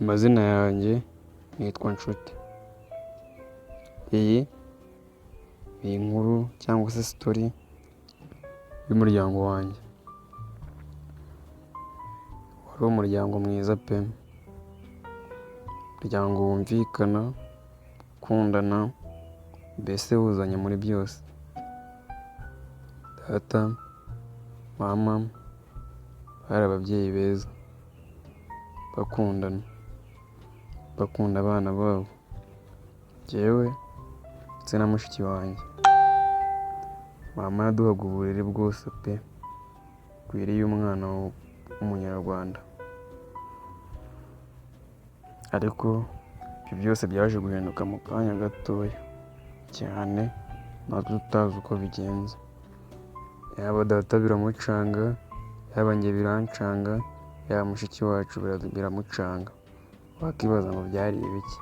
Amazina yanjye nitwa Nshuti. Iyi ni inkuru cyangwa se story y'umuryango wanjye. Wari umuryango mwiza pe! Umuryango wumvikana, ukundana, mbese wuzuzanya muri byose. Data, mama bari ababyeyi beza, bakundana, bakunda abana babo, njyewe ndetse na mushiki wanjye. Mama yaduhaga uburere bwose pe bukwiriye umwana w'umunyarwanda. Ariko ibyo byose byaje guhinduka mu kanya gatoya cyane natwe tutazi uko bigenze. Yaba data biramucanga, yaba njye birancanga, yaba mushiki wacu biramucanga. Wakibaza ngo byari ibiki?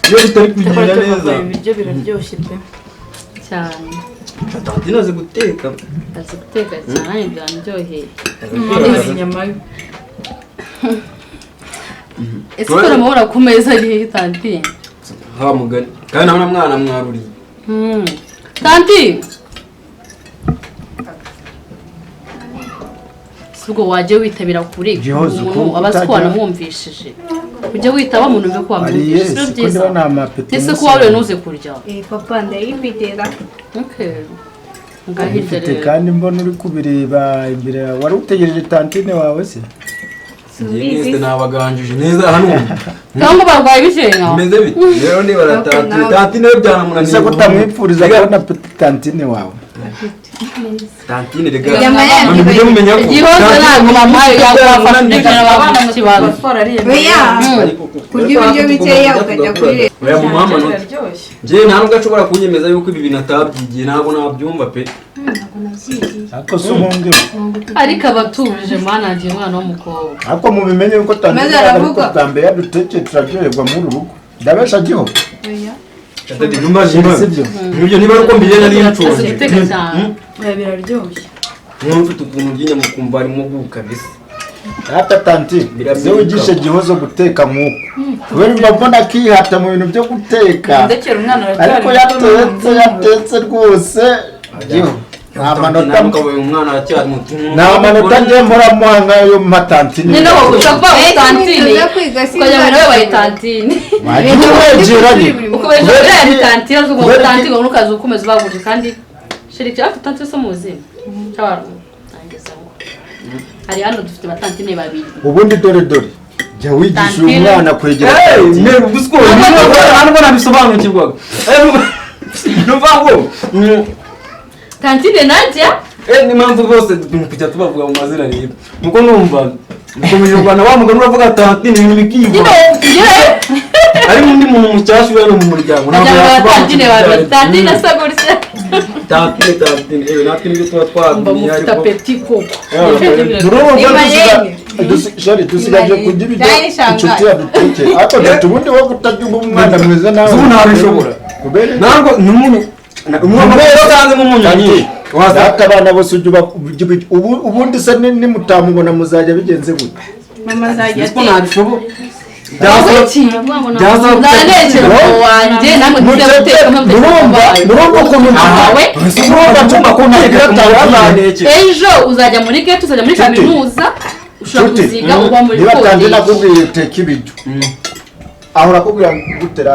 Iyo bitari kugenda neza. Ibiryo biraryoshye pe. Cyane. Tantine azi guteka. Azi guteka cyane, byandyoheye. Mama, inyama yo. Ese ko namubona ku meza ari tantine? Ha mugani. Kandi nawe mwana mwaruriye. Tantine. Ubwo wajye witabira kuri umuntu aba azi ko wanamwumvishije. Ujye witaba umuntu umve ko wamwumvishije. Si byiza. Ese ko wawe ntuze kurya? Papa ndayifite. Okay. Ngahirya rero. Kandi mbona uri kubireba imbere yawe. Wari utegereje tantine wawe se? Neza nabaganjije neza hano. Cyangwa barwaye ibishenya. Meze bite? Rero ni baratantine. Tantine we byanamunaniye. Ese ko utamwipfuriza kubona petit tantine wawe? Tantine rega. Mujye mumenya ko Gihozo ntabwo mama yakwafasha abana mu kibazo. Kurya ibiryo bikeya ukajya kuri oya mu mama no. Nje nta nubwo ashobora kunyemeza yuko ibi bintu atabyigiye, ntabwo nabyumva pe. Ariko se ubundi ariko abatuje mana ngiye umwana w'umukobwa. Ariko mubimenye yuko tantine ariko bwa yadutekeye turaryoherwa muri urugo. Ndabesha giho. Oya. Tati numva sibyo. Nibyo niba ari uko mbigenda ni nshonje. Oya biraryoshye. Umuntu ufite ukuntu by'inyama ukumva arimo guka bisa. Ata tantine, ze wigishe Gihozo guteka nk'uko. Kubera mba mbona akihata mu bintu byo guteka. Ndekera umwana aracyari. Ariko yatetse rwose. Giho. Nta manota umwana aracyari muto. Nta manota ngiye mpora muha nk'ayo mpa tantine. Nyine wo guca kuba tantine. Ukajya nawe bayi tantine. Wagiye wegeranye. Ukomeje uriya tantine uzuko tantine ngo nukaza ukomeza ubaguje kandi sheri cyafite tantine so muzima. Cyabara. Hari hano dufite batantine babiri. Ubundi dore jya wigisha umwana kwegera tantine. Ne ubusiko hano mbona bisobanukirwaga. Numva ngo tantine Nadia ni mpamvu rwose kujya tubavuga mu mazina rero. Nuko numva mukomeje Rwanda wa mugani uravuga tantine ibintu bikiva. Ari undi muntu mushyashya uri mu muryango ntabwo tantine babiri. Tantine asa gutya. Tantine natwe nibyo tuba twagumye ariko mufite apeti koko. Shari dusigaje kurya ibiryo inshuti yadutekeye. Ariko dufite ubundi wo kutarya umwana mwiza nawe. Ubu ntabishobora. Ntabwo n'umuntu umwana utanze nk'umunyu nyinshi. Data abana bose ujya ubundi se nimutamubona muzajya bigenze gute? Mama azajya ateka. Ntabishobora. Ejo uzajya muri ghetto, uzajya muri kaminuza, ushobora kuziga uba muri niba tantine nakubwiye uteka ibiryo aho urakubwira gutera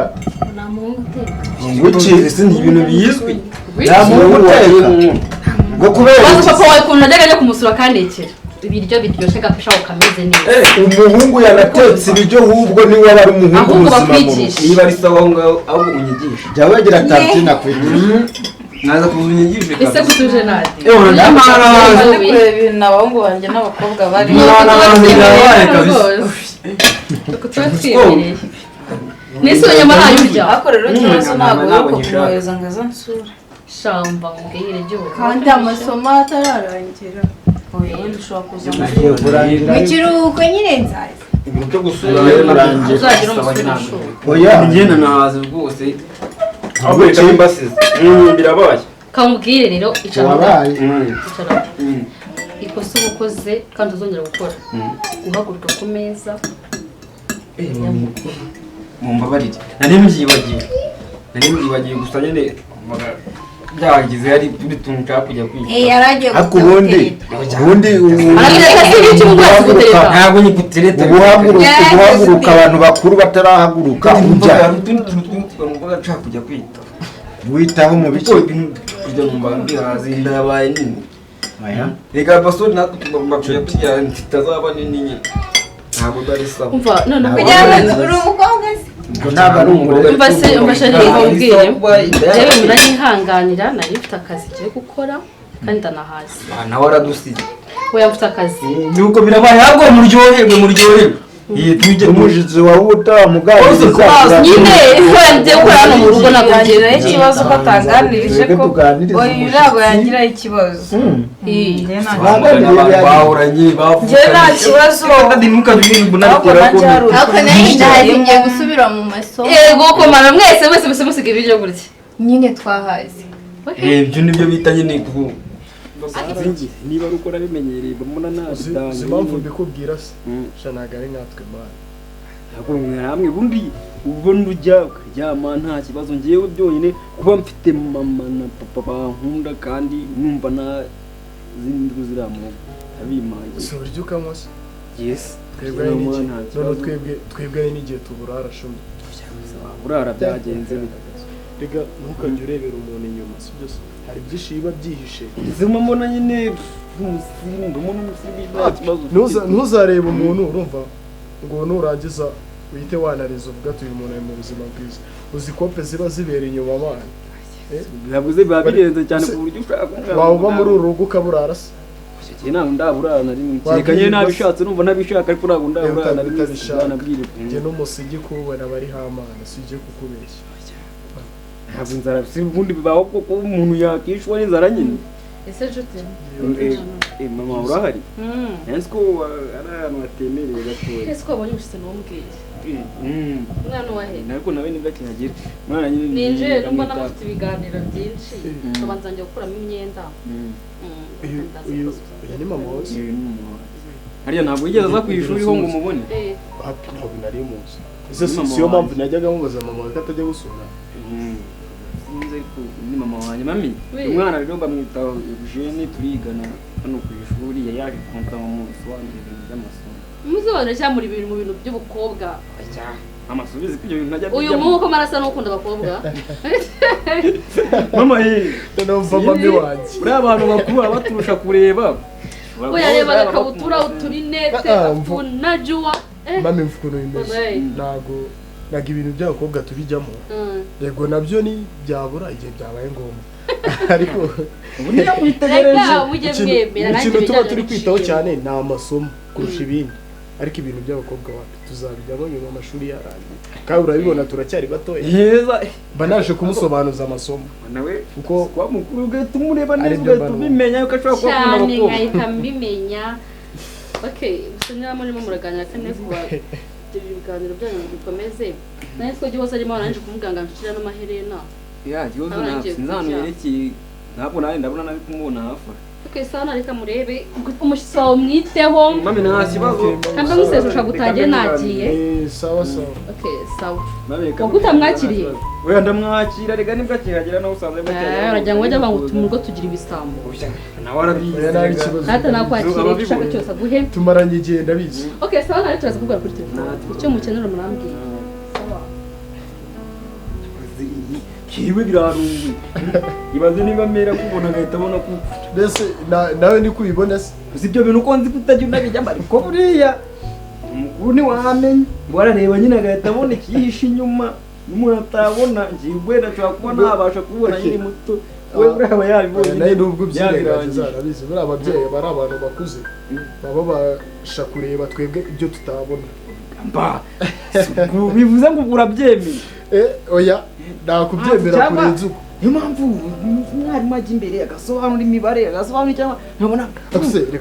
nguki ese ni ibintu bizwi nta muntu uteka ngo kubera papa wawe ukuntu najyaga ajya kumusura akantekera ibiryo biryoshye gafasha ukameze neza. Umuhungu yanatetse ibiryo ahubwo niwe aba ari umuhungu muzima mu rugo. Niba ari sawa aho ngaho ahubwo unyigisha. Jya wegera tantine akwigisha. Naza kuzinyigisha. Ese kutuje nadi. Ndi kureba ibintu abahungu banjye n'abakobwa bari. Nese inyama nayurya. Ariko rero ikibazo ntabwo uheruka kumwohereza ngo aze ansure. Shamba mbwire igihugu. Kandi amasomo atararangira. Oya wenda ushobora kuza mu kiruhuko nyine nzaza. Ibintu byo gusura rero Urangira. Uzagira umusore usura. Oya. Ngenda nahaze rwose. Ahubwo reka mbasize. Birabaye. Kamubwire rero icara. Wabaye. Icara. Ikosa uba ukoze kandi uzongera gukora. Guhaguruka ku meza. Mumbabarire. Nari mbyibagiwe gusa nyine byagize hari utundi tuntu nshaka kujya kwiga. Yaragiye Ariko ubundi Arabireka si ibiki mu bwatsi gutereta. Ntabwo nyigutereta. Uguhaguruka abantu bakuru batarahaguruka ujya hari utundi tuntu twinshi numvaga nshaka kujya kwita. witaho mu Kuko biki ibintu kurya numvaga mbihaze inda yabaye nini. Oya. Reka basore natwe tugomba kujya turya tutazaba nini nyine. Ntabwo biba ari sawa. Umva noneho Kugira ngo uri umukobwa se. Ubwo ntabwo ari umurere. Umva se umva shari nkubwire. Jewe muranyihanganira nari mfite akazi ngiye gukora kandi ndanahaze. Nawe aradusize. Oya mfite akazi. Nuko birabaye ahubwo muryoherwe. Tujye Umujizi wawe utamuganiriza Nyine ngiye gukora hano mu rugo ntabwo ngiye Yangiraho ikibazo ko atanganirije Twebwe ko tuganiriza oya umushyitsi. ntabwo yangiraho ikibazo. Bahoranye bavukanye. Njye nta kibazo. Kandi ntukajye ubibona Ahubwo bitera nanjye hari Ariko nayo ndahaze ngiye gusubira mu masomo. Yego komara mwese mwese mwese musiga ibiryo gutya. Nyine twahaze. Ibyo nibyo bita nyine ku niba ari uko nabimenyereye mbona nabitanga. Uzi impamvu mbikubwira se? Sha ntabwo ari nkatwe mwana. Ntabwo namwe bundi ubona ujya ukaryama nta kibazo. Ngewe byonyine kuba mfite mama na papa bankunda kandi numva nta zindi nduru ziramuga abimangiye. Si uburyo ukanywa se? Yes. Twebwe hari n'igihe none twebwe hari n'igihe tuburara shumi. Burara byagenze bite? Rega ntukajye urebera umuntu inyuma si byo se? Hari byinshi biba byihishe. Zuma mbona nyine umusirimu mbona umusirimu nta kibazo. Ntuzarebe umuntu urumva ngo nurangiza uhite wanariza uvuga ati uyu muntu ari mu buzima bwiza. Uzi kope ziba zibera inyuma abana. Bivuze biba birenze cyane ku buryo ushaka kumwana. Waba uba muri uru rugo ukaburara se? Icyo ntabwo ndaburara na rimwe. Kereka nyine nabishatse numva ntabishaka ariko ntabwo ndaburara na rimwe. Nabwirwa. Njye n'umusigi kuwubona bari hamana sijye kukubeshya. Ntabwo inzara si ubundi bibaho kuko umuntu yakishwa n'inzara nyine. Ese nshuti. Mama urahari? Nzi ko ari ahantu hatemerewe gatoya. Ese ko wabonye umushyitsi ntumbwiye? Umwana wahe? Ariko nawe nibwo akihagera. Umwana nyine ninjiye mbona mufite ibiganiro byinshi. Tubanza njya gukuramo imyenda. Uyu ni mama wawe? Hariya ntabwo yigeze aza ku ishuri ho ngo umubone. Ntabwo nari muzi. Ese siyo mpamvu najyaga mubaza mama wawe ko atajya gusura? Sinzi ariko ni mama wanjye mami. Umwana rero bamwita Eugene turigana hano ku ishuri yari yaje kunsaba mu bisobanuro ibintu by'amasomo. Musobanuro cyangwa muri ibintu mu bintu by'ubukobwa. Amasubizi ko ibyo bintu ntajya Uyu muhungu ko marasa n'ukunda abakobwa. Mama numva mami wanjye. Uriya abantu bakuru baba baturusha kureba. We yareba agakabutura uturinete utunajua. Mami mvuga ukuntu bimeze. Ntabwo ibintu by'abakobwa tubijyamo. Yego nabyo ni byabura igihe byabaye ngombwa. Ariko ikintu tuba turi kwitaho cyane ni amasomo kurusha ibindi. Ariko ibintu by'abakobwa wapi tuzabijyamo nyuma amashuri yarangiye. Kandi urabibona turacyari batoya. Mba naje kumusobanuza amasomo. Kuko kwa mukuru ugahita umureba neza ugahita ubimenya yuko ashobora kuba akunda cyane abakobwa. Nkahita mbimenya. Okay, gusa niba murimo muraganira kandi kuba ibiganiro byanyu bikomeze. Naye two gihoza arimo aranje kumuganga nshira n'amaherena. Ya gihoza ntabwo sinzano yerekeye ntabwo nawe ndabona nabi kumubona hafi. Okay, sana reka murebe umushyitsi wawe mwiteho. Mami nta kibazo. Kandi musezusha gutangiye nagiye. Sawa sawa. Okay, sawa. Wowe utamwakiriye? Oya ndamwakira rega nibwo akihagera nawe usanze akihagera. Uragira ngo bajya banga mu rugo tugira ibisambo. Nawe arabizi. Nata nakwakiriye icyo ushaka cyose aguhe. Tumaranye igihe ndabizi. Okay, sawa nari turaza kuvugana kuri telefone. Icyo mukenera murambwira. Sawa. Kiwe birarunguye. Ibaze niba mera kubona agahita abona ko mbese nawe ni kubibona se. Uzi ibyo bintu uko nzi kutajya unabijyamo ariko buriya umukuru ntiwamenya. Warareba nyine agahita abona ikihishe inyuma n'umuntu atabona. Ngiye wenda ashobora kuba ntabasha kubona nyiri muto. We buriya aba yabibonye. Nawe nubwo ubyirengagiza arabizi. Buriya ababyeyi bari abantu bakuze baba babasha kureba twebwe ibyo tutabona. Mba bivuze ngo urabyemeye. Oya nakubyemera kurenza uko. Niyo mpamvu umwarimu ajya imbere agasobanura imibare, agasobanura cyangwa nkabona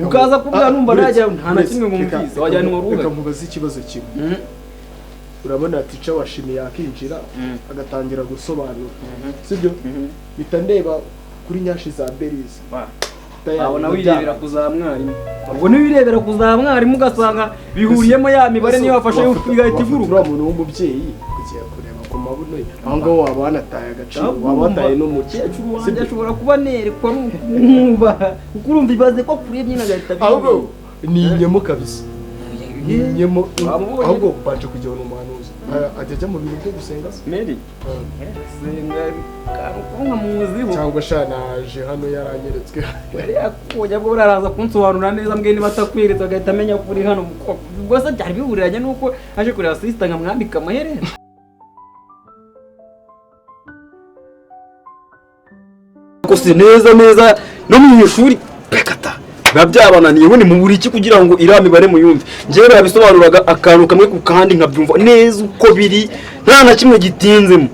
ukaza kuvuga numva najya nta na kimwe ngumvise wajya ni waruga. Reka nkubaze ikibazo kimwe. Urabona teacher wa shimi yakinjira agatangira gusobanura, sibyo? Bita ndeba kuri nyashi za Berize. Wabona wirebera kuza mwarimu. Ubwo niwirebera kuza mwarimu ugasanga bihuriyemo ya mibare niyo wafashe igahita iguruka. Uriya muntu w'umubyeyi kugiye kureba ku mabuno ye, aho ngaho waba wanataye agaciro, waba wataye n'umukecuru wanjye ashobora kuba nerekwa n'ukumva kuko urumva ibaze ko kuriye nyine agahita. Ahubwo ni inyemo kabisa, ni inyemo. Ahubwo banje kujya mu muhanuzi ajya mu bintu byo gusenga se Mary senga kanka muziho cyangwa shanaje hano yaranyeretswe yakujya bwo buraraza kunsobanura neza mbwe niba atakweretse agahita amenya ko uri hano. Ubwo se byari bihuriranye nuko aje kureba sister nkamwambika amaherena. Kose neza neza no mu ishuri pekata biba byabananiye ubundi mu buri iki kugira ngo iriya mibare muyumve. Njyewe babisobanuraga akantu kamwe ku kandi nkabyumva neza uko biri nta na kimwe gitinzemo.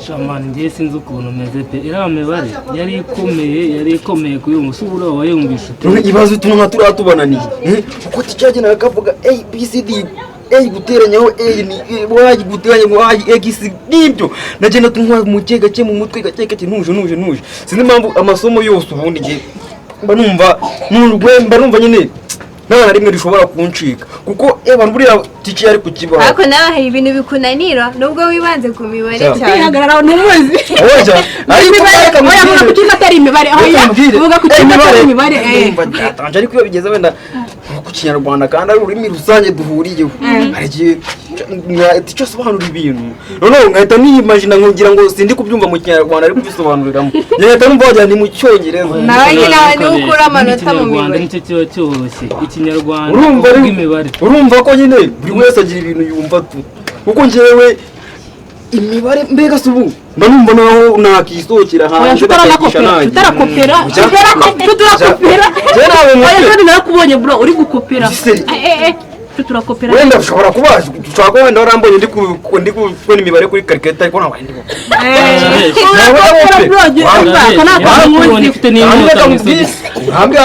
Shamani ngiye sinzi ukuntu meze pe, iriya mibare yari ikomeye kuyumva. Se ubura wayumvisha ute? Ibaze utuntu nka turiya tubananiye kuko ticagenda akavuga A B C D A guteranyaho A ni Y guteranya Y X nibyo nagenda tunywa mu gake mu mutwe gake gake ntuje sinzi impamvu amasomo yose ubundi ngiye mba numva mba numva nyine nta na rimwe rishobora kuncika kuko abantu buriya teacher yari kukibaho. Ariko nawe hari ibintu bikunanira nubwo wibanze ku mibare cyane. Kwihagarara n'umuzi. Oya ariko oya vuga ku kintu atari imibare, oya vuga ku kintu atari imibare. Ndumva ariko iyo bigeze wenda ku Kinyarwanda kandi ari ururimi rusange duhuriyeho, hari igihe teacher asobanura ibintu noneho nkahita niyimagina nkugira ngo sindi kubyumva mu Kinyarwanda ari kubisobanuriramo, nkahita numva wagira ni mu Cyongereza. Nawe nyine niwe ukura amanota mu mibare nicyo kiba cyoroshye Ikinyarwanda. Urumva ko nyine buri wese agira ibintu yumva tu, kuko njyewe imibare mbega se ubu mba numva naho nakisokera hanze bakayigisha nanjye. Tutarakopera oya narakubonye bro uri gukopera. Turakopera wenda ushobora kuba wenda warambonye ndi kubona imibare kuri calculator ariko ntabwo ndi gukopera.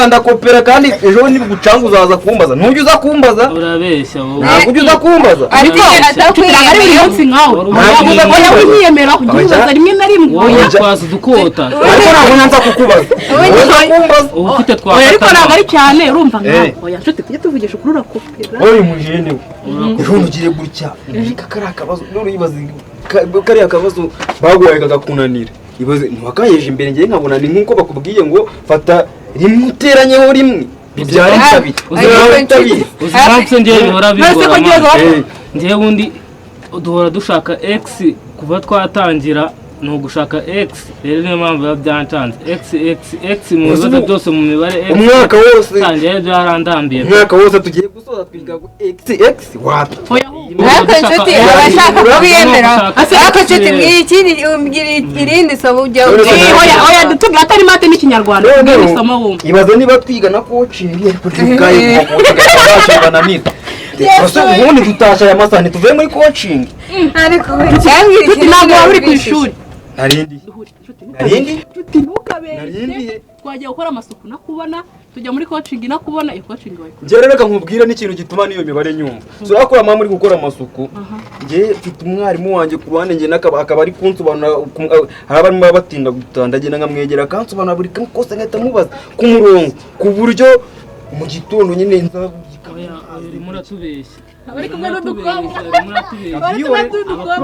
Ndakopera kandi ejo nibigucanga uzaza kumbaza, ntujya uza kumbaza. Urabeshya wowe, ntabwo ujya uza kumbaza. Ariko ari buri munsi nkawe oya wiyemera ujya ubaza rimwe na rimwe. Oya twaza dukota ariko ntabwo nyanza kukubaza. Ubu ufite twakata. Oya ariko ntabwo ari cyane urumva nkawe. Oya nshuti tujye tuvugisha ukuri urakopera. Oya mujene we ejo ntugire gutya kariya kabazo none ibaze kariya kabazo baguhaye kakakunanira, ibaze ntiwakayeje imbere ngiye nkabona ni nkuko bakubwiye ngo fata rimwe uteranyeho rimwe bibyara kabiri. Uzi impamvu ngewe bihora bigora ngewe ubundi duhora dushaka x kuva twatangira ni ugushaka x, rero niyo mpamvu biba byancanze x x x mu bibazo byose mu mibare x umwaka wose ngewe byarandambiye. Umwaka wose tugiye gusoza twiga x x wapi. Ariko nshuti abashaka kubiyemera, ariko nshuti ikindi umbwira irindi somo ujya oya oya tubwira atari mate n'ikinyarwanda ubwira isomo wumva. Ibaze niba twiga na coaching ariko tukaye bananira. Ubundi tutashya aya masaha ntituvuye muri coaching. Ariko nshuti ntabwo waba uri ku ishuri. Narindi nshuti ntukabeshye, twagiye gukora amasuku nakubona, tujya muri coaching nakubona, iyo coaching wayikora. Njye rero reka nkubwire n'ikintu gituma n'iyo mibare nyumva. So akora mama muri gukora amasuku, njye mfite umwarimu wanjye ku ruhande njye akaba ari kunsobanura, hari abarimo baba batinda gutaha, ndagenda nkamwegera akansobanura buri kamwe kose nkahita mubaza ku murongo ku buryo mu gitondo nyine nza. Urimo uratubeshya. Bari kumwe n'udukobwa. Bari kumwe n'udukobwa.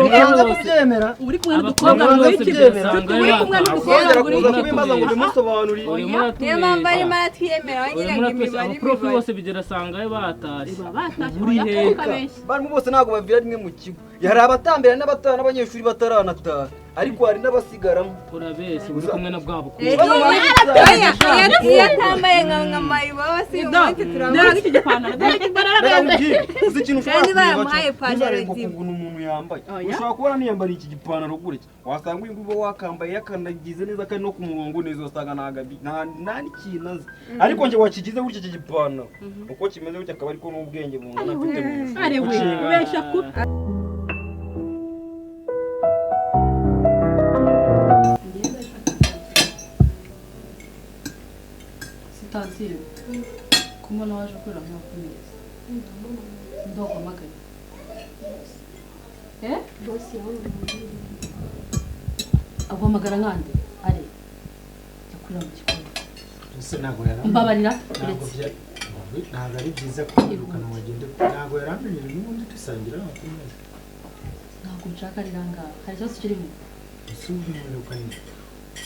Uri kumwe n'udukobwa muri kibyemera. Uri kumwe n'udukobwa muri kubimaza ngo bimusobanurire. Niyo mpamvu arimo aratwiyemera wagira ngo imibare. Abaprofi bose bigera sanga batashye. Buri hehe. Barimo bose ntabwo bavira rimwe mu kigo. Hari abatambira n'abatana n'abanyeshuri bataranataha. Ariko hari n'abasigaramo. Urabeshya uri kumwe na bwabo. Iyo atambaye nka mayibobo si umunsi turamuzi. Uzi ikintu ushobora Kandi bamuhaye ipantaro kureba ukuntu umuntu yambaye. Ushobora kubona niyambariye iki gipantaro gutya. Wasanga uyu nguyu wakambaye yakanagize neza kandi no ku murongo neza usanga nta n'ikintu azi. Ariko njye wakigize gutya iki gipantaro. Uko kimeze gutya akaba ariko n'ubwenge bungana afite mu ishuri. Ari we ubeshya ku Tantine, kumubona waje ukorera nk'uko umeze. Ndoguhamagaye. Eh? Bosi aguhamagara nkande ari yakurira mu gikoni. Ese ntabwo yaramye. Mbabarira. Ntabwo ari byiza kwirukana wagende, ntabwo yaramenye n'ubundi dusangira akumeza. Ntabwo nshaka riranga. Hari ikibazo kirimo. Ese umwirukanye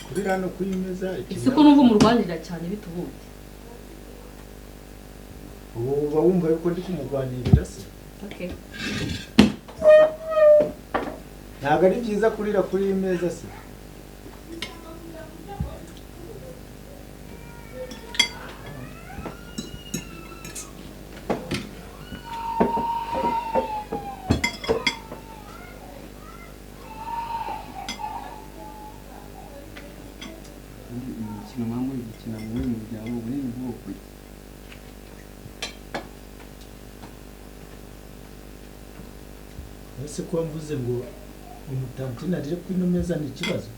kuri hano kuri meza. Ese ko numva umurwanirira cyane bitubundi. Ubu uba wumva yuko ndi kumurwanirira se? Okay. Ntabwo ari byiza kurira kuri iyi meza se? Imikino mpamvu gukina muri uyu muryango ubu ni ubwoko. Ese kuba mvuze ngo umutantine arire kuri ino meza ni ikibazo?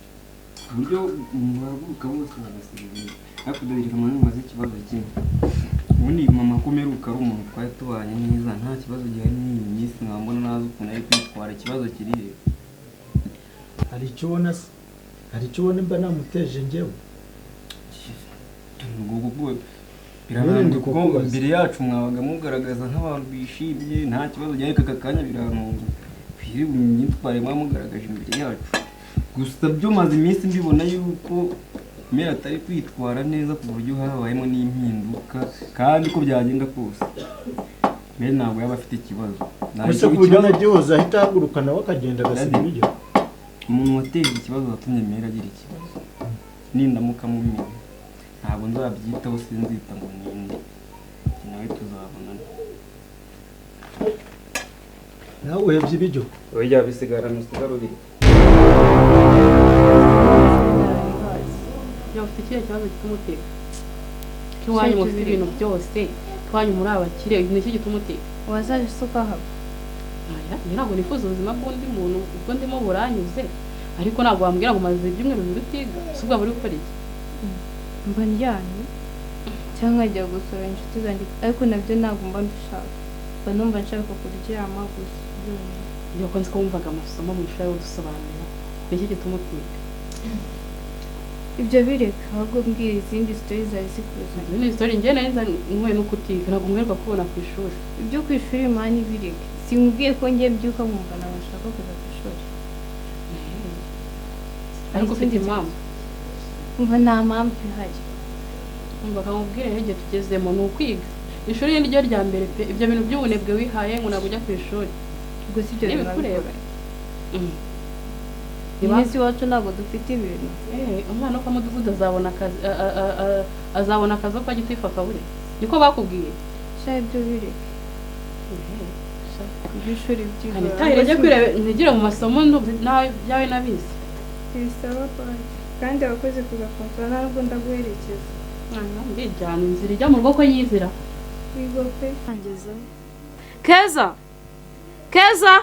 Uburyo muhaguruka bose bagasiga ibintu ariko dore mama mumaze ikibazo kimwe. Ubundi mama ko mperuka ari umuntu twari tubanye neza nta kibazo gihari n'iyi minsi nkambona nazi ukuntu ari kwitwara, ikibazo kiri he? Hari icyo ubona se? Hari icyo ubona mba namuteje njyewe? Biraranga kuko imbere yacu mwabaga mugaragaza nk'abantu bishimye nta kibazo gihari, aka kanya birantunga kwiriwe imyitwarire mwamugaragaje imbere yacu. Gusa byo maze iminsi mbibona yuko Mera atari kwitwara neza ku buryo habayemo n'impinduka, kandi ko byagenda kose Mera ntabwo yaba afite ikibazo. Ese ku buryo nagihoza ahita ahaguruka nawe akagenda agasiga ibiryo? Umuntu wateje ikibazo watumye Mera agira ikibazo nindamuka mumenye ntabwo nzabyitaho, sinzita ngo ninde, nawe tuzabonana. Nawe uhebye ibiryo? Oya bisigarana usigara ubirya. Ufite ikihe kibazo gituma uteka? Ko iwanyu mufite ibintu byose, iwanyu muri abakire, ni iki gituma uteka? Wazaje se ukahaba? Oya, njye ntabwo nifuza ubuzima bw'undi muntu, ubwo ndimo buranyuze, ariko ntabwo wambwira ngo umaze ibyumweru bibiri utiga, si ubwo uri gukora iki? Mba ndyamye cyangwa nkajya gusura inshuti zanjye, ariko nabyo ntabwo mba mbishaka, mba numva nshaka kuryama gusa byonyine. Iyo ko nzi ko wumvaga amasomo mu ishuri udusobanurira, ni iki gituma utiga? Ibyo bireka, ahubwo mbwira izindi story zari zikuzanye. Izindi story njye nari nkuye no kutiga, ntabwo mwirirwa kubona ku ishuri. Ibyo ku ishuri mani bireke, sinkubwiye ko njye mbyuka nkumva ntabwo nshaka kuza ku ishuri. Ariko ufite impamvu? Umva nta mpamvu ihari. Umva kamubwire rero igihe tugezemo ni ukwiga. Ishuri ni ryo rya mbere pe, ibyo bintu by'ubunebwe wihaye ngo ntabwo ujya ku ishuri. Ubwo si ibyo bikureba. Iminsi iwacu ntabwo dufite ibintu. Umwana wo kwa mudugudu azabona akazi, azabona akazi ko agitifu akabure. Niko bakubwiye? Sha ibyo bireke. Iby'ishuri byigora. Anita njye kwireba ntigire mu masomo nawe byawe nabizi. Ibisaba paki. Kandi abakozi kuza kunsura ntabwo ndaguherekeza. Ndijyana inzira ijya mu rugo ko nyizira. Wigo pe. Keza! Keza!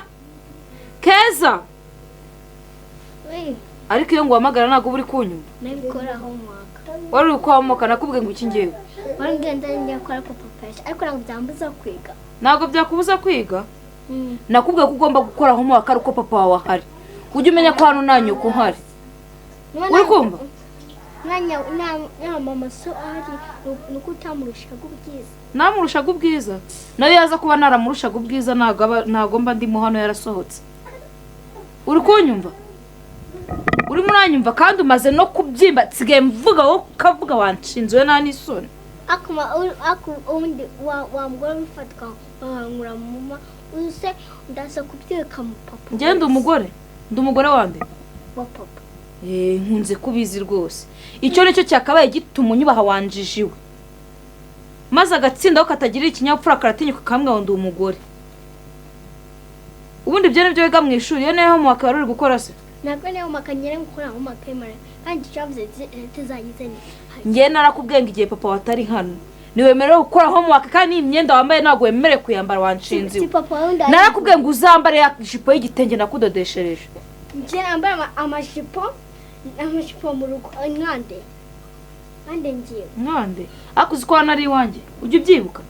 Keza! Ariko iyo nguhamagara ntabwo uba uri kunyumva. Nabikora homework. Wari uri kwamuka nakubwiye ngo iki ngewe? Wari ngenda njya gukora papa ariko ntabwo byambuza kwiga. Ntabwo byakubuza kwiga? Nakubwiye ko ugomba gukora homework ari uko papa wawe ahari. Ujye umenya ko hano nta nyoko uhari. Uri kumva? Nta mama so ahari nuko utamurushaga ubwiza. Namurushaga ubwiza? Nayo yaza kuba naramurushaga ubwiza ntabwo mba ndimo hano yarasohotse. Uri kunyumva? Urimo uranyumva kandi umaze no kubyimba, nsigaye mvuga wowe ukavuga wanshinzwe nta n'isoni. Undi wa mugore wifatwa bankura mama use ndaza kubyeka mu papa. Njye ndi umugore, ndi umugore wande? Wa papa. Nkunze kubizi rwose. Icyo nicyo cyakabaye gituma unyubaha wanjijiwe. Maze agatsinda aho katagirira ikinyabupfura karatinyuka kambwa ngo ndi umugore. Ubundi ibyo nibyo wiga mu ishuri, iyo niyo homework wari uri gukora se? Ntabwo niyo homework ngera gukora homework y'imara kandi cyavuze tuzayize ni. Njye narakubwiye ngo igihe papa watari hano niwemerewe gukora homework kandi imyenda wambaye ntabwo wemerewe kuyambara wanshinze. Narakubwiye ngo uzambare ya jipo y'igitenge nakudodeshereje. Njye nambara amajipo mu rugo nkande. Nande ngiye. Nande. Ariko uzi ko hano ari iwanjye. Ujya ubyibuka?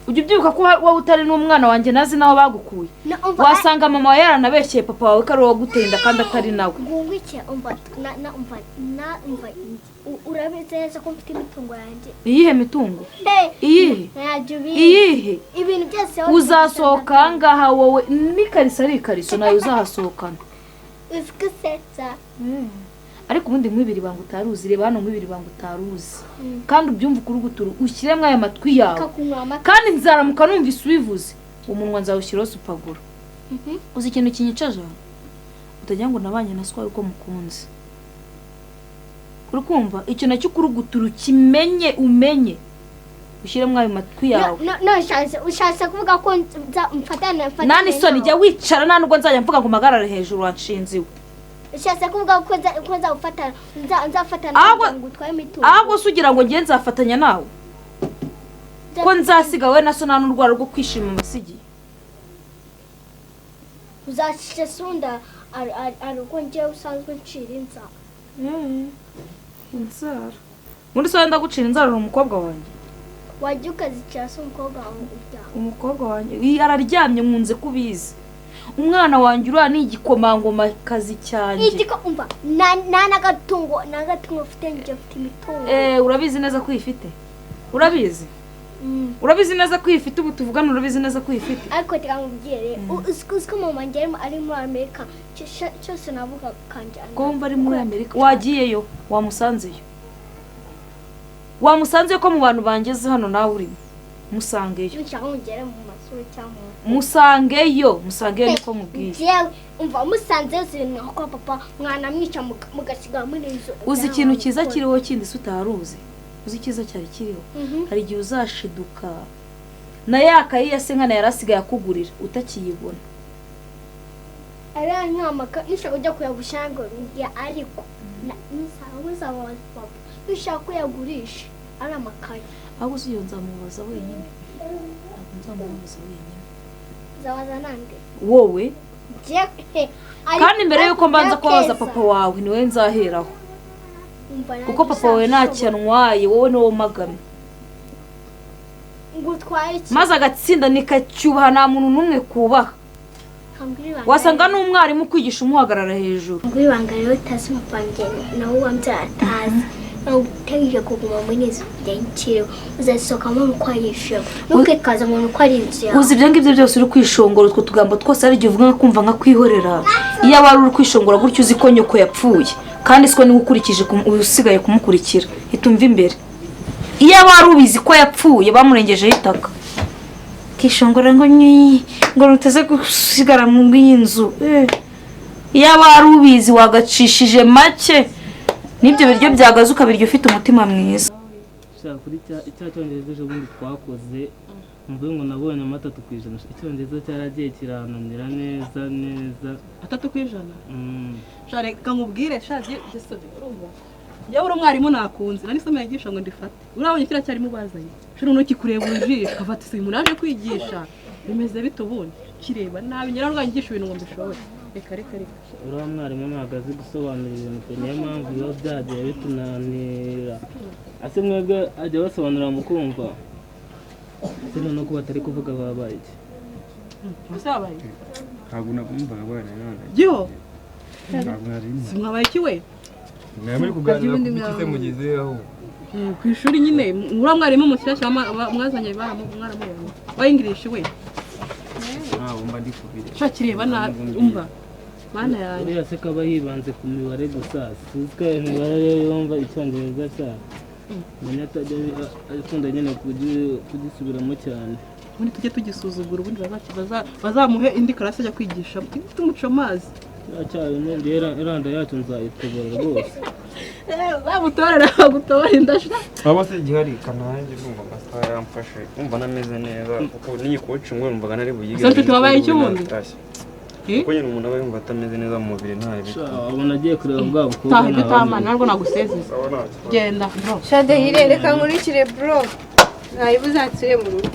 Ujya ubyibuka ko wowe utari n'umwana wanjye nazi naho bagukuye. Wasanga mama wawe yaranabeshyeye papa wawe ko ari uwo gutenda kandi atari nawe. Ngungwike umva na umva na umva urabizi neza ko mfite imitungo yanjye. Iyihe mitungo? Iyihe? Iyihe? Ibintu byose uzasohoka ngaha wowe n'ikariso ari ikariso nayo uzahasohokana. Uzikusetsa. Ariko ubundi mwibiri banga utaruzi, reba hano mwibiri banga utaruzi. Kandi ubyumva ukuri guturu ushyire mwa aya matwi yawe. Kandi nzaramuka numvise ubivuze, umunwa nzawushyiraho supagura. Uzi ikintu kinyicaje? Utagira ngo nabanye na swa uko mukunze. Uri kumva icyo nacyo ukuri guturu kimenye umenye. Ushyire mwa ayo matwi yawe. No ushatse kuvuga ko mfatana Nani soni jya wicara nta nubwo nzajya mvuga ngo magarare hejuru wanshinze iwe. Ushatse kuvuga ko nzafatana nzafatana ngo utwaye imitungo. Ahubwo se ugira ngo ngiye nzafatanya nawe? Ko nzasiga we na so nta n'urwara rwo kwishima amasigi. Uzashisha sunda ari uko ngiye usanzwe ncira inzara. Inzara. Muri so ndagucira inzara uri umukobwa wanjye. Wajya ukazicara se umukobwa wawe uryamye. Umukobwa wanjye araryamye nkunze kubizi. Umwana wanjye uriya ni igikomangoma kazi cyanjye. Igiko umva na nagatungo ufite njye mfite imitungo. Urabizi neza ko uyifite? Urabizi? Urabizi neza ko uyifite ubu tuvugana urabizi neza ko uyifite? Ariko reka nkubwire uzi ko mama wanjye ari muri Amerika cyose navuga kanjyana. Ko wumva ari muri Amerika wagiyeyo wamusanzeyo? Wamusanzeyo ko mu bantu bangeze hano nawe urimo? Musangeyo. Nshaka ngere mu masura cyangwa musangeyo, musangeyo niko mubwiye. Jewe umva musanzeyo ibintu nko papa mwana mwica mugasiga muri inzu. Uzi ikintu cyiza kiriho kindi se utaruzi? Uzi cyiza cyari kiriho? Hari igihe uzashiduka na yakayi ya senkana yarasigaye akugurira utakiyibona. Ara nkamaka nishaka ujya kuyagurisha ngo ya ariko nsawe papa nishaka kuyagurisha ari amakaye. Ahubwo si iyo nzamubaza wenyine. Ntabwo nzamubaza wenyine. Nzabaza nande? Wowe? Kandi mbere yuko mbanza kubabaza papa wawe niwe nzaheraho. Kuko papa wawe ntacyo antwaye wowe niwo magame. Ngutwaye iki? Maze agatsinda nikacyubaha nta muntu n'umwe kubaha. Wasanga n'umwarimu kwigisha umuhagarara hejuru. Ngwibanga rero utazi papa wanjye nawe wambyara atazi. Utegije kuguma muri inzu yankiriwe uzasohokamo uko ayishyura ntukikaze umuntu uko ari inzu yawe. Uzi ibyo ngibyo byose uri kwishongora utwo tugambo twose ari igihe uvuga nka kumva nka kwihorera. Iyo wari uri kwishongora gutyo uzi ko nyoko yapfuye kandi siko niwe ukurikije usigaye kumukurikira itumva imbere. Iyo wari ubizi ko yapfuye bamurengejeho itaka kishongora ngo nyi ngo ruteze gusigara mu nzu. Iyo wari ubizi wagacishije make nibyo biryo byagaze ukabirya ufite umutima mwiza. Shaka kuri cya cyongereza ejo bundi twakoze mvuye ngo nabonye 3%. Icyongereza cyaragiye kirananira neza neza. 3%? Sha reka nkubwire sha gisobe urumva. Njye uri umwarimu nakunze nani somo yigisha ngo ndifate. Urabonye kira cyarimo bazanye. Shuri uno kikureba ujisho kavati se umuntu aje kwigisha bimeze bite ubundi kireba nabi nyararwa nyigisha ibintu ngo mbishobore. Reka reka reka. Uriya mwarimu ntabwo azi gusobanura ibintu pe niyo mpamvu biba byagiye bitunanira. Ase mwebwe ajya basobanurira mukumva. Ese noneho ko batari kuvuga babaye iki? Ese babaye iki? Ntabwo nakumvaga bwana none. Giho? Ntabwo nari. Si mwabaye iki we? Mwari muri kuganira ku biki se mugezeho? Ku ishuri nyine uriya mwarimu mushyashya mwazanye mwaramubonye. Wa English we? Ntabwo mba ndi kubire. Sha kireba nabi umva. Mana yanjye. Uriya se kaba yibanze ku mibare gusa. Sizi ko imibare rero yumva icyongereza cyane. Menya atajya akunda nyine kugisubiramo cyane. Ubundi tujye tugisuzugura ubundi bazamuhe indi karasi ajya kwigisha. Tumuca amazi. Cyane iranda yacu nzayitobora rwose. Bamutorera bagutora indasha. Aba se gihari kananjye ndumva amasaha yamfashe umva nameze neza kuko niyi coaching numvaga nari buyige. Ese mfite wabaye iki ubundi? Kuko nyine umuntu aba yumva atameze neza mu mubiri nta bibi. Abona agiye kureba bwa bukobwa. Taha itamana ntabwo nagusezeza. Genda bro. Shade hire reka nkurikire bro. Ntayibuzatsire mu rugo.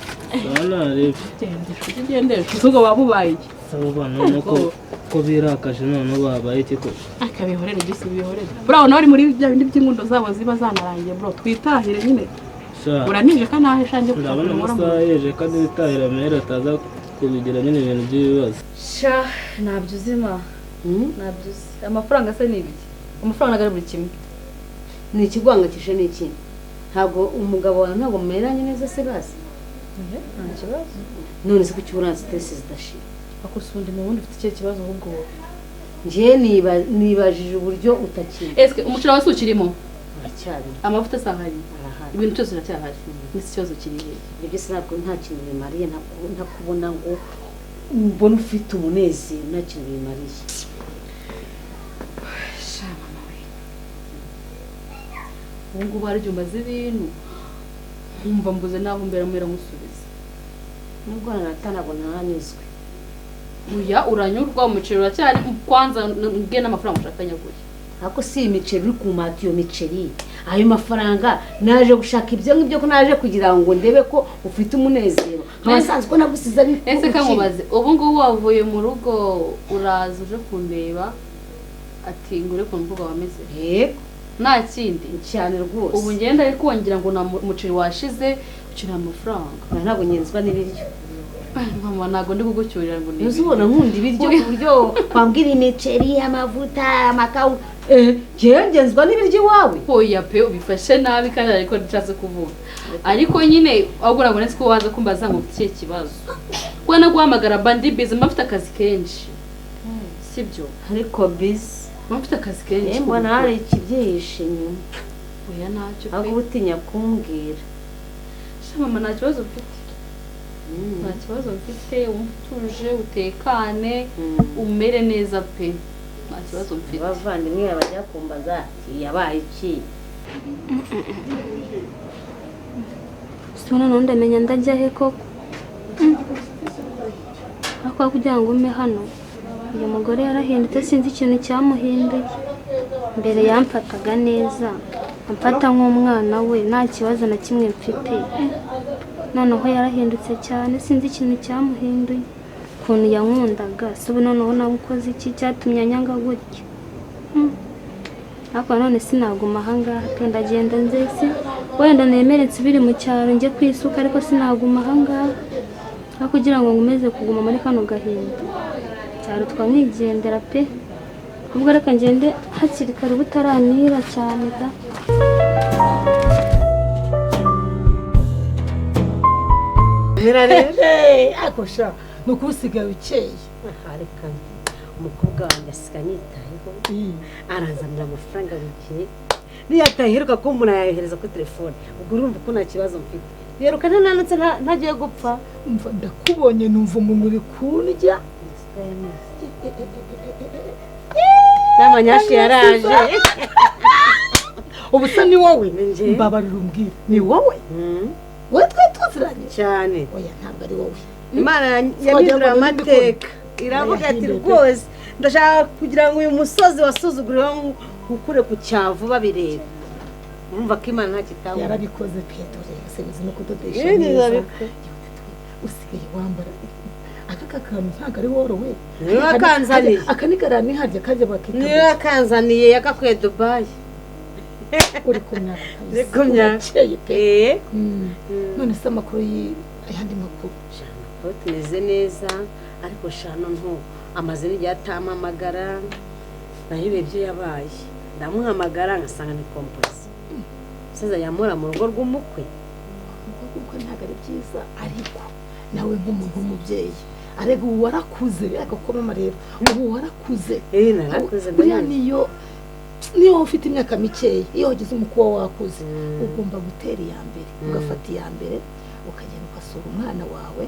Sana rebe. Genda genda. Uzugo wabubaye iki? Sabo bana nuko Ko birakaje none babaye iki ko? Akabihorera byose bihorera. Bro nawe uri muri bya bindi by'inkundo zabo ziba zanarangiye bro twitahire nyine. Uranije ka nahe shange ndabona amasaha yeje kandi bitahira mera ataza kubigira nyine ibintu by'ibibazo. Sha ntabyo uzima. Ntabyo uzi. Amafaranga se ni ibiki? Amafaranga agari buri kimwe. Ni ikigwangakishe ni iki? Ntabwo umugabo wawe ntabwo mumeranye neza se basi? Nta kibazo. None se kuki ubona stress zidashira? Akusundi mu bundi ufite ikihe kibazo ahubwo wowe? Njye nibajije uburyo utakiri. Eske umuceri wawe ukirimo? Uracyari. Amavuta sahari. Ibintu byose biracyahari. Nisi kibazo kiri he? Ibyo byose ntabwo nta kintu bimariye ntakubona ngo mbona ufite umunezero nta kintu bimariye. Sha mama we. Ubu ngubu hari igihe umaze ibintu nkumva mbuze naho mbera mera nkusubiza. Nubwo narata ntabwo ntaranyuzwe. Uya uranyurwa umuceri uracyari kwanza nge n'amafaranga ushaka nyaguye. Ako si imiceri uri kumata iyo miceri ayo mafaranga naje gushaka ibyo ngibyo ko naje kugira ngo ndebe ko ufite umunezero nkabasanzwe ko nagusize ari ese kamubaze ubu ngubu wavuye mu rugo uraza uje kundeba ati ngure ku mvuga wameze yego nta kindi cyane rwose ubu ngenda ari kongera ngo na umuceri washize ukeneye amafaranga ntabwo nyenzwa n'ibiryo mama ntabwo ndi kugucyurira ngo ni uzubona nkunda ibiryo ku buryo wambwira imiceri amavuta amakawu njyewe ngenzwa n'ibiryo iwawe oya pe ubifashe nabi kandi ariko nshatse kuvuga ariko nyine ahubwo ntabwo nzi ko waza kumbaza ngo ufite ikihe kibazo kuko naguhamagara bandi bizi mba mfite akazi kenshi sibyo ariko bizi mba mfite akazi kenshi mbona hari ikibyihishe inyuma oya ntacyo pe ahubwo utinya kumbwira sha mama nta kibazo mfite nta kibazo mfite utuje utekane umere neza pe nta kibazo mfite abavandimwe bajya kumbaza yabaye iki sibona none ndamenya ndajya he koko ariko kugira ngo ume hano uyu mugore yarahindutse sinzi ikintu cyamuhinduye mbere yamfataga neza amfata nk'umwana we nta kibazo na kimwe mfite noneho yarahindutse cyane sinzi ikintu cyamuhinduye ukuntu yankundaga si ubu noneho namukoze iki cyatumye anyanga gutya ariko none sinaguma ahangaha pe ndagenda nzese wenda nemere nsubire mu cyaro njye kwisuka ariko sinaguma ahangaha aho kugira ngo nkomeze kuguma muri kano gahinda cyarutwa nkigendera pe ubwo reka ngende hakiri kare butaranira cyane da ariko sha ni ukusigaye ukeye reka umukobwa wanjye asigaye anyitayeho aranzanira amafaranga buri gihe niyo ataheruka ko umuntu ayayohereza kuri telefone ubwo urumva ko nta kibazo mfite yeruka ntananutse ntagiye gupfa ndakubonye numva umuntu uri kundya n'amanyashi yaraje ubu se ni wowe mbabarira umbwira ni wowe wowe twari tuziranye cyane oya ntabwo ari wowe Imana yahindura amateka iravuga ati rwose ndashaka kugira ngo uyu musozi wasuzuguriweho ukure ku cyavu babireba urumva ko Imana nta kitabona yarabikoze pe dore usigaye no kudodesha neza usigaye wambara aka kantu ntabwo ari worowe niwe wakanzaniye aka ni karani harya kajya bakita niwe wakanzaniye yagakuye Dubai uri kumyaka uri kumyaka ukeye pe none se amakuru y'ayandi makuru amakuru tumeze neza ariko shano nto amaze n'igihe atampamagara nayo ibyo yabaye ndamuhamagara ngasanga ni kompozi umusaza yamura mu rugo rw'umukwe kuko ntabwo ari byiza ariko nawe nk'umuntu w'umubyeyi arega ubu warakuze ariko ko mama rero ubu warakuze narakuze buriya niyo niyo ufite imyaka mikeya iyo wagize umukuba wakuze ugomba gutera iya mbere ugafata iya mbere ukagenda ugasura umwana wawe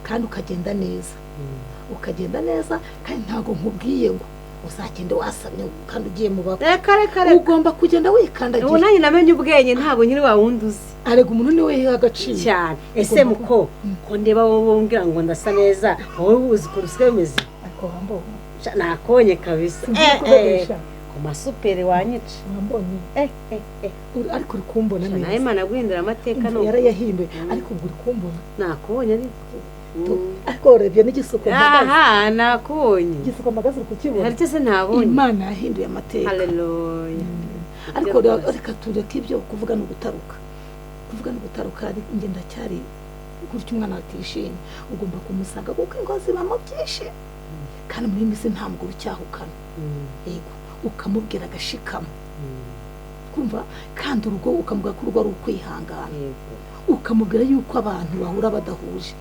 kandi ukagenda neza ukagenda neza kandi ntabwo nkubwiye ngo uzagende wasamye kandi ugiye mu bakwe reka reka reka ugomba kugenda wikandagira ubu nanjye namenye ubwenge ntabwo nyiri wa wundi uzi arega umuntu niwe yiha agaciro cyane ese muko ko ndeba wowe umbwira ngo ndasa neza wowe uzi ukuntu usigaye umeze ariko wambonye nakonye kabisa ku masuperi wanyica wambonye ariko uri kumbona neza nawe Imana guhindura amateka none yarayahinduye ariko ubwo uri kumbona nakubonye ariko Ariko urebye n'igisuko mpagaze. Aha, nakubonye. Igisuko mpagaze uri kukibona. Hari icyo se ntabonye. Imana yahinduye amateka. Haleluya. Ariko reka tureke ibyo kuvuga no gutaruka. Kuvuga no gutaruka njye ndacyari gutyo umwana atishimye. Ugomba kumusanga kuko ingo zibamo byinshi. Kandi muri iyi minsi nta mugore ucyahukana. Yego, ukamubwira agashikama. Kumva kandi urugo ukamubwira ko urugo ari ukwihangana. Ukamubwira yuko abantu bahura badahuje.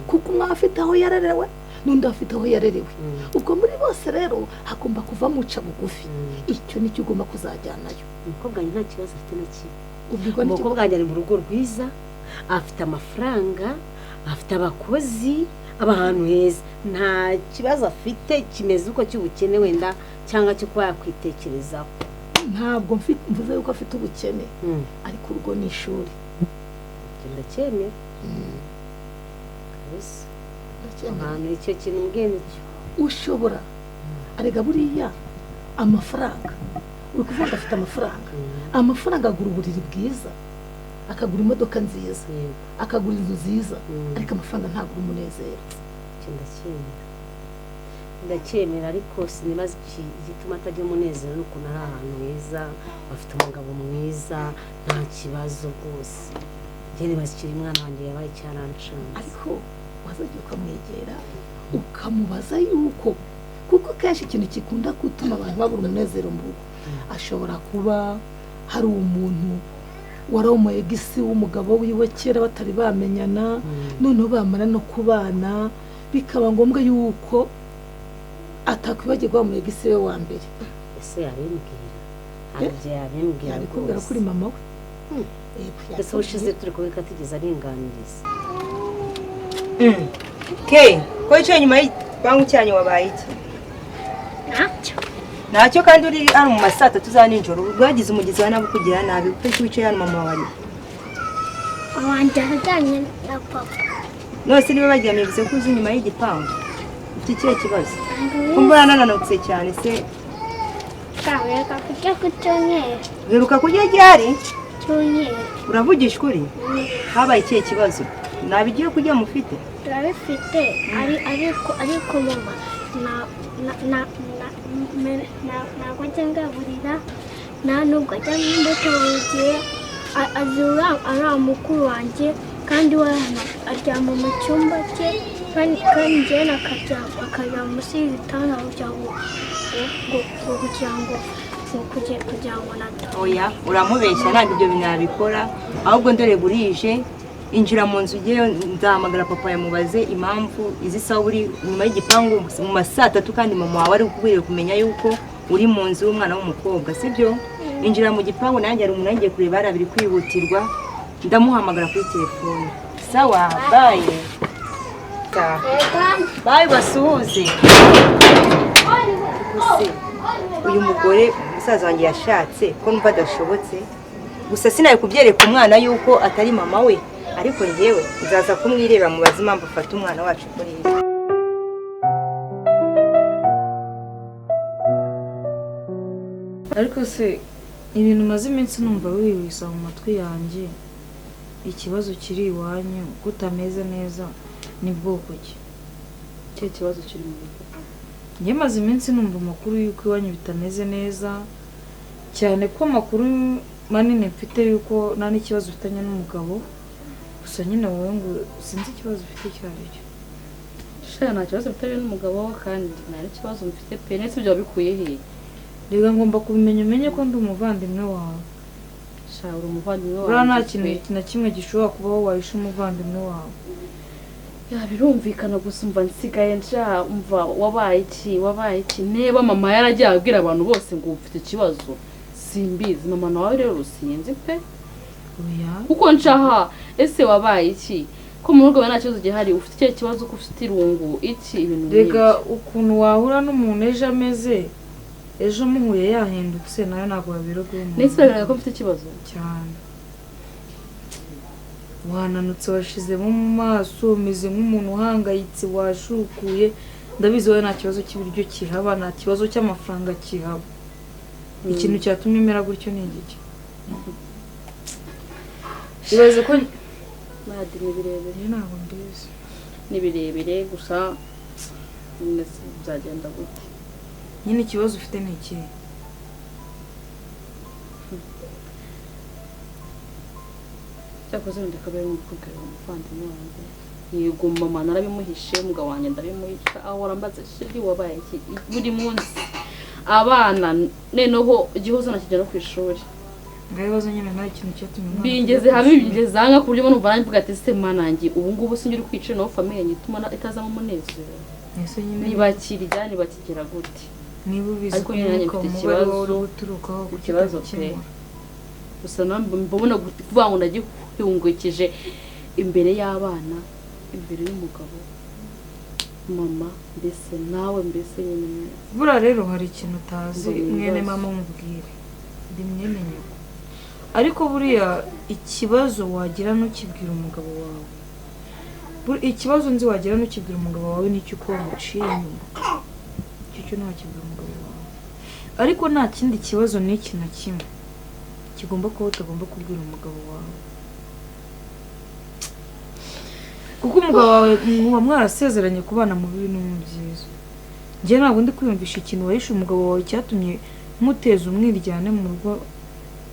Kuko umwe afite aho yarerewe n'undi afite aho yarerewe. Ubwo muri bose rero hagomba kuva muca bugufi. Icyo nicyo ugomba kuzajyanayo. Umukobwa wanjye nta kibazo afite na kimwe. Umukobwa wanjye ari mu rugo rwiza, afite amafaranga, afite abakozi, aba ahantu heza. Nta kibazo afite kimeze uko cy'ubukene wenda cyangwa cyo kuba yakwitekerezaho. Ntabwo mvuze yuko afite ubukene, ariko urugo ni ishuri. Ndacyemera. Kabisa. Ahantu icyo kintu mbwene cyo. Ushobora arega buriya amafaranga. Uri kuvuga afite amafaranga. Amafaranga agura uburiri bwiza, akagura imodoka nziza, akagura inzu nziza, ariko amafaranga ntagura umunezero. Ndacyemera. Ndacyemera ariko sinibaza igituma atagira umunezero n'ukuntu ari ahantu heza, afite umugabo mwiza, nta kibazo rwose. Njye nibaza ikiri umwana wanjye yabaye cyarancanze. Ariko wazajya ukamwegera ukamubaza yuko kuko kenshi ikintu gikunda gutuma abantu babura umunezero mu rugo, ashobora kuba hari umuntu wari umuyegisi w'umugabo wiwe kera batari bamenyana, noneho bamara no kubana bikaba ngombwa yuko atakwibagirwa umuyegisi we wa mbere. Ese yabimbwira? Hari yabimbwira. Yabikubwira kuri mama we. Ese ushize turi kumwe katigeze aringaniriza. Ke, ko wicaye nyuma y'igipangu cyanyu wabaye iki? Ntacyo. Ntacyo kandi uri hano mu ma saa tatu za nijoro rwagize umugizi wa nabi ukugira nabi kuko wicaye hano mama wawe. Wanjye ajyanye na papa. None se niba baryamye bivuze ko uzi inyuma y'igipangu? Ufite ikihe kibazo? Ko mbona nananutse cyane se? Kawereka kurya ku cyumweru. Uheruka kurya ryari? Cyumweru. Uravugisha ukuri? Habaye ikihe kibazo? Nabigiye kurya mufite? Turabifite ariko mama ntabwo njya ngaburira, nta nubwo ajya n'imbuto buri gihe azura ari mukuru wanjye kandi we aryama mu cyumba cye kandi njyewe akaryama munsi y'igitanda kugira ngo nataha. Oya, uramubeshya ntabwo ibyo bintu yabikora, ahubwo ndore burije injira mu nzu ugiyeyo nzahamagara papa yamubaze impamvu izi saha uri nyuma y'igipangu mu ma saa tatu kandi mama wawe ari ukubwira kumenya yuko uri mu nzu y'umwana w'umukobwa, sibyo? Injira mu gipangu nanjye hari umuntu agiye kureba hariya biri kwihutirwa, ndamuhamagara kuri telefone. Sawa, bye. Bye basuhuze. Uyu mugore musaza wanjye yashatse ko numva adashobotse, gusa sinaye kubyereka umwana yuko atari mama we, ariko njyewe nzaza kumwireba mubaze impamvu afata umwana wacu kuri ibi. Ariko se ibintu maze iminsi numva wiwisa mu matwi yanjye, ikibazo kiri iwanyu kutameze neza ni bwoko ki? Cyo kibazo kiri mu rugo. Njye maze iminsi numva amakuru yuko iwanyu bitameze neza, cyane ko amakuru manini mfite yuko nta n'ikibazo ufitanye n'umugabo, gusa nyine wowe ngo sinzi ikibazo ufite icyo ari cyo. Sha nta kibazo mfitanye n'umugabo kandi nta n'ikibazo mfite pe, ndetse ibyo wabikuye he? Rega ngomba kubimenya umenye ko ndi umuvandimwe wawe. Sha uri umuvandimwe wawe. Buriya nta kintu na kimwe gishobora kubaho wahisha umuvandimwe wawe. Ya birumvikana gusa umva nsigaye nja umva wabaye iki niba mama yaragiye abwira abantu bose ngo ufite ikibazo simbizi mama nawe rero sinzi pe. Oya. Kuko ncaha ese wabaye iki ko mu rugo nta kibazo gihari ufite ikihe kibazo ko ufite irungu iki ibintu nk'ibyo. Rega ukuntu wahura n'umuntu ejo ameze ejo muhuye yahindutse nayo ntabwo wabirogwa umuntu. Nese biragaragara ko mfite ikibazo cyane. Wananutse washizemo mu maso umeze nk'umuntu uhangayitse washukuye, ndabizi wowe nta kibazo cy'ibiryo kihaba, nta kibazo cy'amafaranga kihaba. Ikintu cyatumye umera gutyo ni igiki? Ibaze ko madini birebire ntabwo mbizi. Ni birebire gusa byagenda gute? Nyine ikibazo ufite ni ikihe? Cyakoze ndakabera umukobwa umuvandimwe wanjye. Yego mama narabimuhishe, umugabo wanjye ndabimuhisha, ahora ambaza shiri wabaye iki buri munsi. Abana noneho Gihozo nakijya no ku ishuri. Ngabibazo nyine nta kintu cyatumye umwana bingeze hamwe bingeze hanga ku buryo numva nanjye mvuga ati se manangi ubu ngubu sinjye uri kwica no famille nyituma itazamo umunezero. Ese nyine nibakirya nibakigera gute? Niba ubizi ariko nyine nanjye mfite ikibazo ikibazo pe. Gusa mbona kuvuga ngo ndagihungukije imbere y'abana, imbere y'umugabo, mama mbese nawe mbese nyine. Buriya rero hari ikintu utazi mwene mama mubwire, ndi mwene nyoko. Ariko buriya ikibazo wagira ntukibwira umugabo wawe. Ikibazo nzi wagira ntukibwira umugabo wawe nicyo uko wamuciye inyuma. Icyo cyo ntiwakibwira umugabo wawe. Ariko nta kindi kibazo n'iki na kimwe kigomba kuba utagomba kubwira umugabo wawe. Kuko umugabo wawe muba mwarasezeranye kubana mu bibi no mu byiza. Njye ntabwo ndi kwiyumvisha ikintu wahishe umugabo wawe cyatumye muteza umwiryane mu rugo,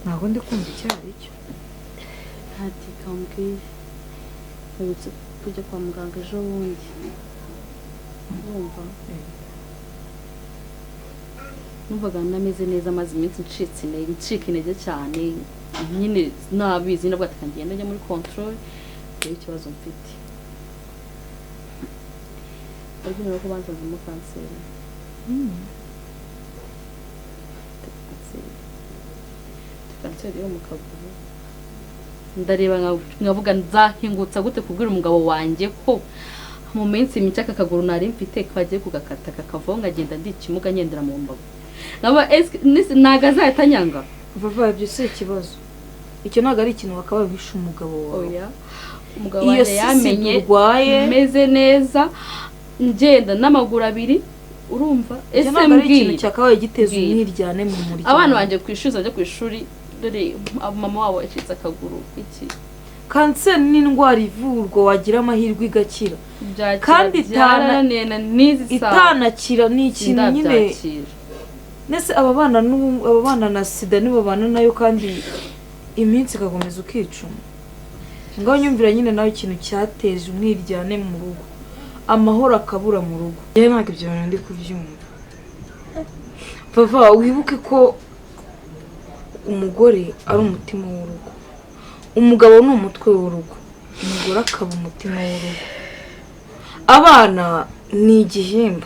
ntabwo ndi kumva icyo ari cyo. Ati kambwire mperutse kujya kwa muganga ejo bundi. Urumva? Numvaga nameze neza maze iminsi ncitse intege, ncika intege cyane, nyine nabizi nabwo ati ngenda njya muri control rero ikibazo mfite. Ariko nuko bansanzemo kanseri. Kanseri yo mu kaguru. Ndareba nkavuga nzahingutsa gute kubwira umugabo wanjye ko mu minsi mike aka kaguru nari mfite kagiye kugakata kakavaho nkagenda ndi ikimuga ngendera mu mbago. Nkaba ntago azahita anyanga. Vava ibyo si ikibazo. Icyo ntabwo ari ikintu wakabaye uhisha umugabo wawe. Oya. Umugabo wanjye yamenye meze neza ngenda n'amaguru abiri urumva ese mbwira ikintu cyakabaye giteza umwiryane mu muryango. Abana banjye ku ishuri bajya ku ishuri dore mama wabo yacitse akaguru iki. Kanseri ni indwara ivurwa wagira amahirwe igakira. Kandi itanakira ni ikintu nyine. Nese aba bana na sida nibo bana nayo kandi iminsi ikakomeza ukicuma. Ngaho nyumvira nyine nawe ikintu cyateje umwiryane mu rugo, amahoro akabura mu rugo. Yewe ntabwo ibyo bintu ndi kubyumva. Vava wibuke ko umugore ari umutima w'urugo, umugabo ni umutwe w'urugo, umugore akaba umutima w'urugo, abana ni igihimba.